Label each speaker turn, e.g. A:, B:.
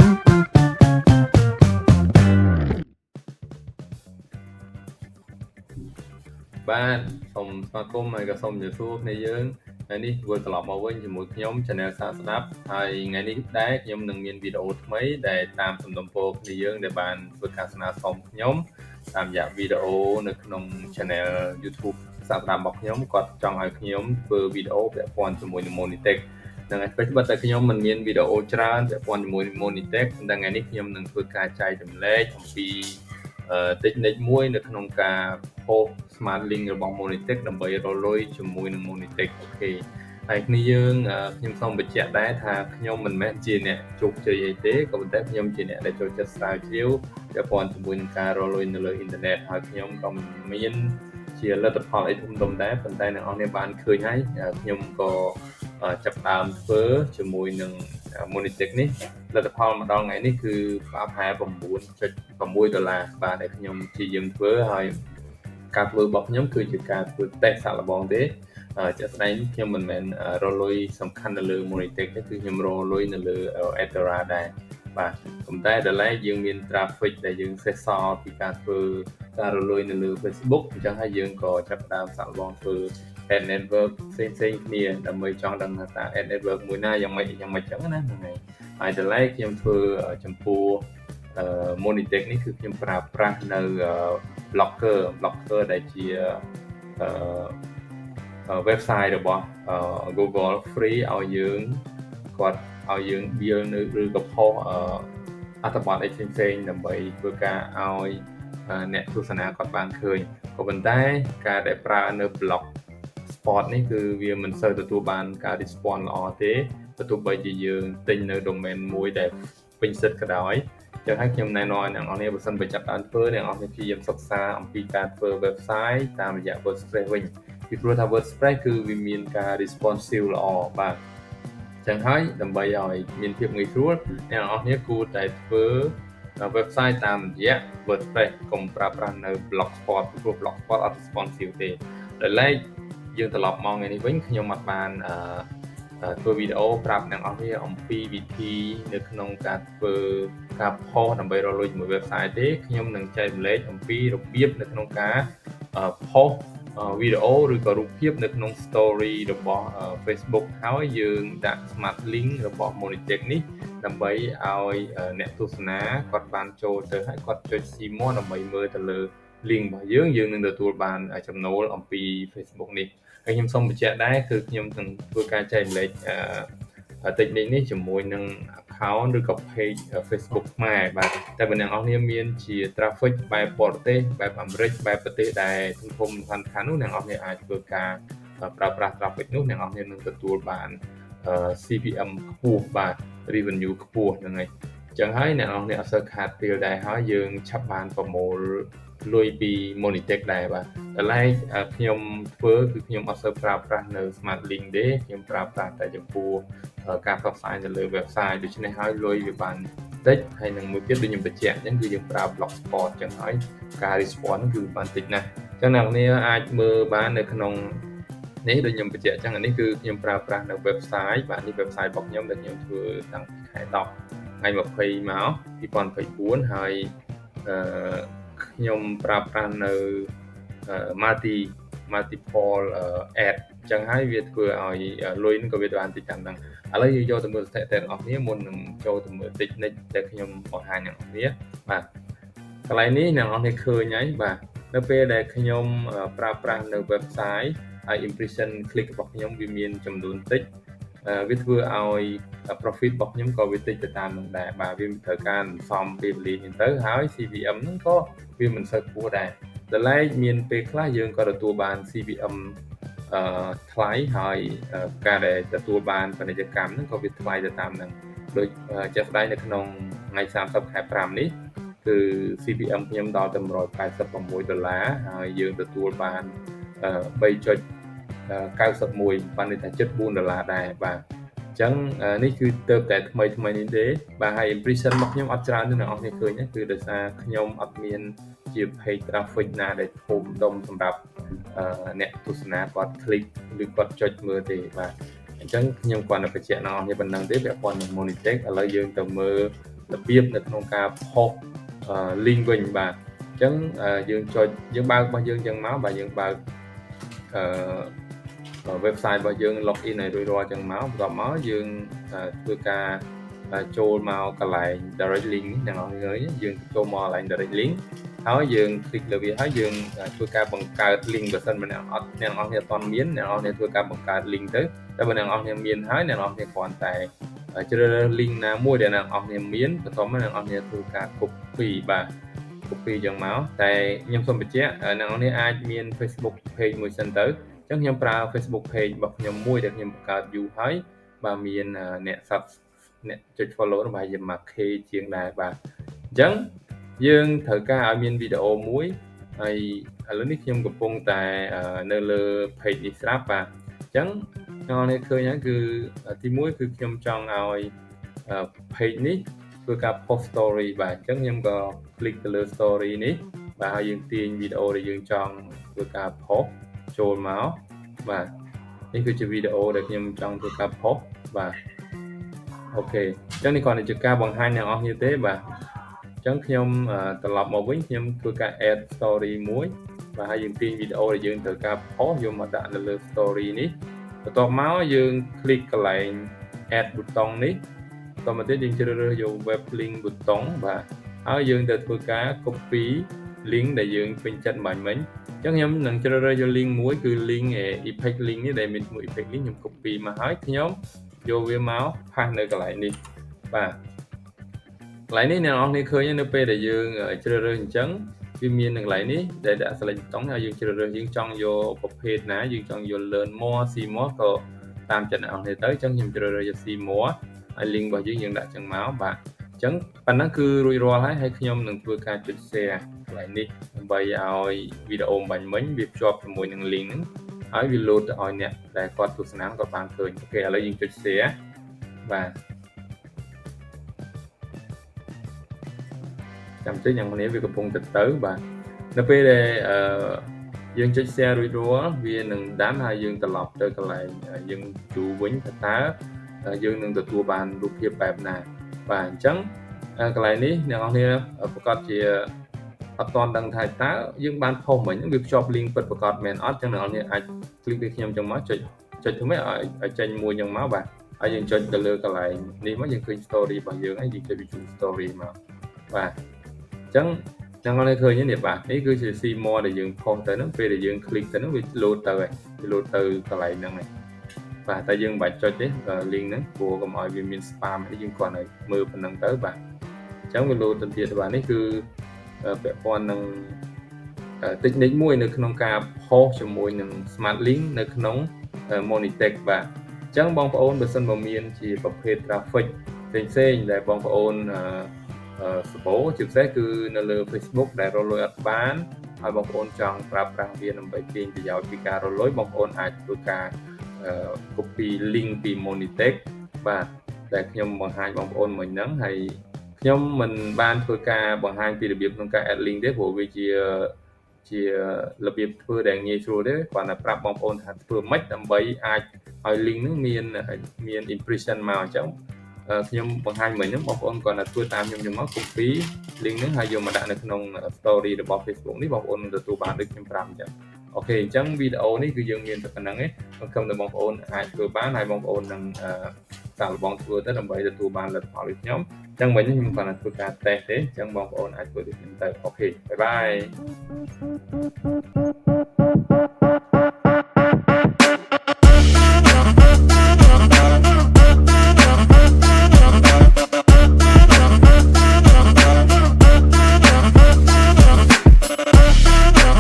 A: បាទសូមស្វាគមន៍ហើយក៏សូមជម្រាបសួរគ្នាយើងថ្ងៃនេះវិលត្រឡប់មកវិញជាមួយខ្ញុំ Channel សាស្ដាប់ហើយថ្ងៃនេះដែរខ្ញុំនឹងមានវីដេអូថ្មីដែលតាមសំណូមពរគ្នាយើងដែលបានធ្វើការស្នើសុំខ្ញុំតាមរយៈវីដេអូនៅក្នុង Channel YouTube សាស្ដាប់របស់ខ្ញុំគាត់ចង់ឲ្យខ្ញុំធ្វើវីដេអូពាក់ព័ន្ធជាមួយនឹង Monetag ហ្នឹងហើយពេលបិទតែខ្ញុំមិនមានវីដេអូច្រើនពាក់ព័ន្ធជាមួយនឹង Monetag ប៉ុន្តែថ្ងៃនេះខ្ញុំនឹងធ្វើការចែករំលែកអំពី technique មួយនៅក្នុងការ post smart link របស់ Monetag ដើម្បីរកលុយជាមួយនឹង Monetag។ OK ហើយគ្នាយើងខ្ញុំសូមបញ្ជាក់ដែរថាខ្ញុំមិនមែនជាអ្នកជោគជ័យអីទេក៏ប៉ុន្តែខ្ញុំជាអ្នកដែលចូលចិត្តស្រាវជ្រាវពាក់ព័ន្ធជាមួយនឹងការរកលុយនៅលើអ៊ីនធឺណិតហើយខ្ញុំក៏មិនមានជាលទ្ធផលអីធំដុំដែរប៉ុន្តែអ្នកនរគ្នាបានឃើញហើយខ្ញុំក៏ចាប់ដើមធ្វើជាមួយនឹង Monetag នេះលទ្ធផលមកដល់ថ្ងៃនេះគឺប្រហែល9.6ដុល្លារបាទដែលខ្ញុំព្យាយាមធ្វើហើយការធ្វើរបស់ខ្ញុំគឺជាការធ្វើតេស្តសាកល្បងទេជាក់ស្ដែងខ្ញុំមិនមែនរកលុយសំខាន់នៅលើ Monetag ទេគឺខ្ញុំរកលុយនៅលើ Adsterra ដែរបាទប៉ុន្តែដល់ឡែកយើងមាន traffic ដែលយើងសេសសល់ពីការធ្វើការរកលុយនៅលើ Facebook អញ្ចឹងហើយយើងក៏ចាប់ផ្ដើមសាកល្បងធ្វើ ad network ផ្សេងផ្សេងគ្នាដើម្បីចង់ដឹងថាតើ ad network មួយណាយ៉ាងម៉េចយ៉ាងម៉េចចឹងណាហ្នឹងហើយហើយដល់ឡែកខ្ញុំធ្វើចំពោះ Monetag នេះគឺខ្ញុំប្រើប្រាស់នៅ Blogger ដែលជា website របស់ Google free ឲ្យយើងគាត់ឲ្យយើង build នៅឬក៏ post អត្ថបទអីផ្សេងៗដើម្បីធ្វើការឲ្យអ្នកទស្សនាគាត់បានឃើញក៏ប៉ុន្តែការដែលប្រើនៅ blog spot នេះគឺវាមិនសូវទទួលបានការ response ល្អទេបើទោះបីជាយើងទិញនៅ domain មួយដែលពេញសិទ្ធិក៏ដោយចឹងហើយខ្ញុំណែនាំឲ្យអ្នកនរគ្នាបើសិនបើចាប់ដើមធ្វើអ្នកនរគ្នាព្យាយាមសិក្សាអំពីការធ្វើ website តាមរយៈ WordPress វិញពីព្រោះថា WordPress គឺវាមានការ responsive ល្អបាទចឹងហើយដើម្បីឲ្យមានភាពងាយស្រួលអ្នកនរគ្នាគួរតែធ្វើ website តាមរយៈ WordPress កុំប្រើប្រាស់នៅ Blogspot ពីព្រោះ Blogspot អត់ responsive ទេដោយឡែកយើងត្រឡប់មកថ្ងៃនេះវិញខ្ញុំអត់បានអឺធ្វើវីដេអូប្រាប់អ្នកនរគ្នាអំពីវិធីនៅក្នុងការធ្វើការ post ដើម្បីរកលុយជាមួយ website ទេខ្ញុំនឹងចែករំលែកអំពីរបៀបនៅក្នុងការ post វីដេអូឬក៏រូបភាពនៅក្នុង story របស់ Facebook ហើយយើងដាក់ smart link របស់ Monetag នេះដើម្បីឲ្យអ្នកទស្សនាគាត់បានចូលទៅហើយគាត់ចុច see more ដើម្បីមើលទៅលើ link របស់យើងយើងនឹងទទួលបានចំណូលអំពី Facebook នេះហើយខ្ញុំសូមបញ្ជាក់ដែរគឺខ្ញុំនឹងធ្វើការចែករំលែក technique នេះជាមួយនឹង account ឬក៏ page Facebook ខ្មែរបាទតែបើអ្នកនរគ្នាមានជា traffic បែបបរទេសបែបអាមេរិកបែបប្រទេសដែលធំធំសំខាន់នោះអ្នកនរគ្នាអាចធ្វើការប្រើប្រាស់ traffic នោះអ្នកនរគ្នានឹងទទួលបាន CPM ខ្ពស់បាទ revenue ខ្ពស់ហ្នឹងហើយចឹងហើយអ្នកនរគ្នាអត់សូវខាតពេលដែរហើយយើងឆាប់បានប្រមូលលុយពី Monetag ដែរបាទតែឡែកខ្ញុំធ្វើគឺខ្ញុំអត់សូវប្រើប្រាស់នៅ Smart Link ទេខ្ញុំប្រើប្រាស់តែចំពោះការផ្សព្វផ្សាយនៅលើ website ដូច្នេះហើយលុយវាបានតិចហើយនឹងមួយទៀតដូចខ្ញុំបញ្ជាក់អញ្ចឹងគឺយើងប្រើ Blogspot អញ្ចឹងហើយការ response គឺបានតិចណាស់អញ្ចឹងអ្នកនរអាចមើលបាននៅក្នុងនេះដូចខ្ញុំបញ្ជាក់អញ្ចឹងអានេះគឺខ្ញុំប្រើប្រាស់នៅ website បាទនេះ website របស់ខ្ញុំដែលខ្ញុំធ្វើតាំងពីខែ10ថ្ងៃ20មក2024ហើយអឺខ្ញុំប្រើប្រាស់នៅ multiple ad អញ្ចឹងហើយវាធ្វើឲ្យលុយនឹងក៏វាបានតិចតាមហ្នឹងឥឡូវយើងយកទៅមើលស្ថិតិទាំងអស់គ្នាមុននឹងចូលទៅមើល technique ដែលខ្ញុំបង្ហាញអ្នកនរគ្នាបាទកន្លែងនេះអ្នកនរគ្នាឃើញហើយបាទនៅពេលដែលខ្ញុំប្រើប្រាស់នៅ website ហើយ impression click របស់ខ្ញុំវាមានចំនួនតិចវាធ្វើឲ្យ profit របស់ខ្ញុំក៏វាតិចទៅតាមនឹងដែរបាទវាត្រូវការសន្សំពេលវេលាហ្នឹងទៅហើយ CPM ហ្នឹងក៏វាមិនសូវខ្ពស់ដែរដល់ឡែកមានពេលខ្លះយើងក៏ទទួលបាន CPM អឺថ្លៃហើយការដែលទទួលបានពាណិជ្ជកម្មហ្នឹងក៏វាថ្លៃទៅតាមហ្នឹងដូចជាក់ស្ដែងនៅក្នុងថ្ងៃ30ខែ5នេះគឺ CPM ខ្ញុំដល់ទៅ186ដុល្លារហើយយើងទទួលបាន3.91បានន័យថា74ដុល្លារដែរបាទអញ្ចឹងនេះគឺទៅតែថ្មីថ្មីនេះទេបាទហើយ impression របស់ខ្ញុំអត់ច្រើនទេអ្នកនរគ្នាឃើញគឺដោយសារខ្ញុំអត់មានជា page traffic ណាដែលធំដុំសម្រាប់អ្នកទស្សនាគាត់ click ឬគាត់ចុចមើលទេបាទអញ្ចឹងខ្ញុំគ្រាន់តែបញ្ជាក់អ្នកនរគ្នាប៉ុណ្ណឹងទេពាក់ព័ន្ធនឹង Monetag ឥឡូវយើងទៅមើល របៀបនៅក្នុងការផុស link វិញបាទអញ្ចឹងយើងចុចយើងបើករបស់យើងអញ្ចឹងមកបាទយើងបើកអឺ website របស់យើង login ឲ្យរួចរាល់អញ្ចឹងមកបន្ទាប់មកយើងធ្វើការចូលមកកន្លែង direct link នេះអ្នកនរឃើញយើងចូលមកកន្លែង direct link ហើយយើង click លើវាហើយយើងធ្វើការបង្កើត link បើសិនម្នាក់អត់អ្នកនរគ្នាអត់ទាន់មានអ្នកនរគ្នាធ្វើការបង្កើត link ទៅតែបើអ្នកនរគ្នាមានហើយអ្នកនរគ្នាគ្រាន់តែជ្រើសរើស link ណាមួយដែលអ្នកនរគ្នាមានបន្ទាប់មកអ្នកនរគ្នាធ្វើការ copy បាទ copy ចឹងមកតែខ្ញុំសូមបញ្ជាក់អ្នកនរគ្នាអាចមាន Facebook page មួយសិនទៅអញ្ចឹងខ្ញុំប្រើ Facebook page របស់ខ្ញុំមួយដែលខ្ញុំបង្កើតយូរហើយបាទមានអ្នក sub អ្នកចុច follow នោះប្រហែលជា 1K ជាងដែរបាទអញ្ចឹងយើងត្រូវការឲ្យមានវីដេអូមួយហើយឥឡូវនេះខ្ញុំកំពុងតែនៅលើ page នេះស្រាប់បាទអញ្ចឹងអ្នកនរឃើញហើយគឺទី1គឺខ្ញុំចង់ឲ្យ page នេះធ្វើការ post story បាទអញ្ចឹងខ្ញុំក៏ click ទៅលើ story នេះបាទហើយយើងទាញវីដេអូដែលយើងចង់ធ្វើការ post ចូលមកបាទនេះគឺជាវីដេអូដែលខ្ញុំចង់ធ្វើការ post បាទ OK អញ្ចឹងនេះគ្រាន់តែជាការបង្ហាញអ្នកនរគ្នាទេបាទអញ្ចឹងខ្ញុំត្រឡប់មកវិញខ្ញុំធ្វើការ add story មួយបាទហើយយើងទាញវីដេអូដែលយើងត្រូវការ post យកមកដាក់នៅលើ story នេះបន្ទាប់មកយើង click កន្លែង add button នេះបន្តមកទៀតយើងជ្រើសរើសយក web link button បាទហើយយើងទៅធ្វើការ copy link ដែលយើងពេញចិត្តបាញ់មិញអញ្ចឹងខ្ញុំនឹងជ្រើសរើសយក link មួយគឺ link Epic link នេះដែលមានឈ្មោះ Epic link ខ្ញុំ copy មកហើយខ្ញុំយកវាមក paste នៅកន្លែងនេះបាទកន្លែងនេះអ្នកនរគ្នាឃើញនៅពេលដែលយើងជ្រើសរើសអញ្ចឹងវាមាននៅកន្លែងនេះដែលដាក់ select button ហើយយើងជ្រើសរើសយើងចង់យកប្រភេទណាយើងចង់យក learn more see more ក៏តាមចិត្តអ្នកនរគ្នាទៅអញ្ចឹងខ្ញុំជ្រើសរើសយក see more ហើយ link របស់យើងយើងដាក់ចឹងមកបាទអញ្ចឹងប៉ុណ្ណឹងគឺរួចរាល់ហើយហើយខ្ញុំនឹងធ្វើការចុច share កន្លែងនេះដើម្បីឲ្យវីដេអូបាញ់មិញវាភ្ជាប់ជាមួយនឹង link ហ្នឹងហើយវា load ទៅឲ្យអ្នកដែលគាត់ទស្សនាគាត់បានឃើញ OK ឥឡូវយើងចុច share បាទចាំតិចយ៉ាងនេះវាកំពុងទៅទៅបាទនៅពេលដែលអឺយើងចុច share រួចរាល់វានឹងដានហើយយើងត្រឡប់ទៅកន្លែងយើងជួវិញថាតើយើងនឹងទទួលបានរូបភាពបែបណាបាទអញ្ចឹងកន្លែងនេះអ្នកនរគ្នាប្រកាសជាអត់ទាន់ដឹងថាតើយើងបានផុសមិញវាភ្ជាប់ link ពិតប្រាកដមែនអត់ចឹងអ្នកនរគ្នាអាច click លើខ្ញុំចឹងមកចុចចុចធ្វើម៉េចឲ្យចេញមួយចឹងមកបាទហើយយើងចុចទៅលើកន្លែងនេះមកយើងឃើញ story របស់យើងហើយយើងចុច view story មកបាទអញ្ចឹងចឹងគាត់ឃើញនេះបាទនេះគឺជា see more ដែលយើងផុសទៅហ្នឹងពេលដែលយើង click ទៅហ្នឹងវា load ទៅហើយវា load ទៅកន្លែងហ្នឹងហើយបាទតែយើងមិនបាច់ចុចទេ link ហ្នឹងព្រោះកុំឲ្យវាមាន spam អីយើងគ្រាន់តែមើលប៉ុណ្្នឹងទៅបាទអញ្ចឹងវា load ទៅទៀតបាទនេះគឺពាក់ព័ន្ធនឹង technique មួយនៅក្នុងការផុសជាមួយនឹង smart link នៅក្នុង Monetag បាទអញ្ចឹងបងប្អូនបើសិនបើមានជាប្រភេទ traffic ផ្សេងៗដែលបងប្អូនសបោជាពិសេសគឺនៅលើ Facebook ដែលរកលុយអត់បានហើយបងប្អូនចង់ប្រើប្រាស់វាដើម្បីទាញប្រយោជន៍ពីការរកលុយបងប្អូនអាចធ្វើការ copy link ពី Monetag បាទដែលខ្ញុំបង្ហាញបងប្អូនមិញហ្នឹងហើយខ្ញុំមិនបានធ្វើការបង្ហាញពីរបៀបក្នុងការ add link ទេព្រោះវាជាជារបៀបធ្វើដែលងាយស្រួលទេគ្រាន់តែប្រាប់បងប្អូនថាធ្វើម៉េចដើម្បីអាចឲ្យ link ហ្នឹងមានមាន impression មកអញ្ចឹងខ្ញុំបង្ហាញមិញហ្នឹងបងប្អូនគ្រាន់តែធ្វើតាមខ្ញុំខ្ញុំមក copy link ហ្នឹងហើយយកមកដាក់នៅក្នុង story របស់ Facebook នេះបងប្អូននឹងទទួលបានដូចខ្ញុំប្រាប់អញ្ចឹង OK អញ្ចឹងវីដេអូនេះគឺយើងមានតែប៉ុណ្្នឹងឯងសង្ឃឹមថាបងប្អូនអាចធ្វើបានហើយបងប្អូននឹងសាកល្បងធ្វើទៅដើម្បីទទួលបានលទ្ធផលដូចខ្ញុំអញ្ចឹងមិញខ្ញុំគ្រាន់តែធ្វើការតេស្តទេអញ្ចឹងបងប្អូនអាចធ្វើដូចខ្ញុំទៅOK bye bye.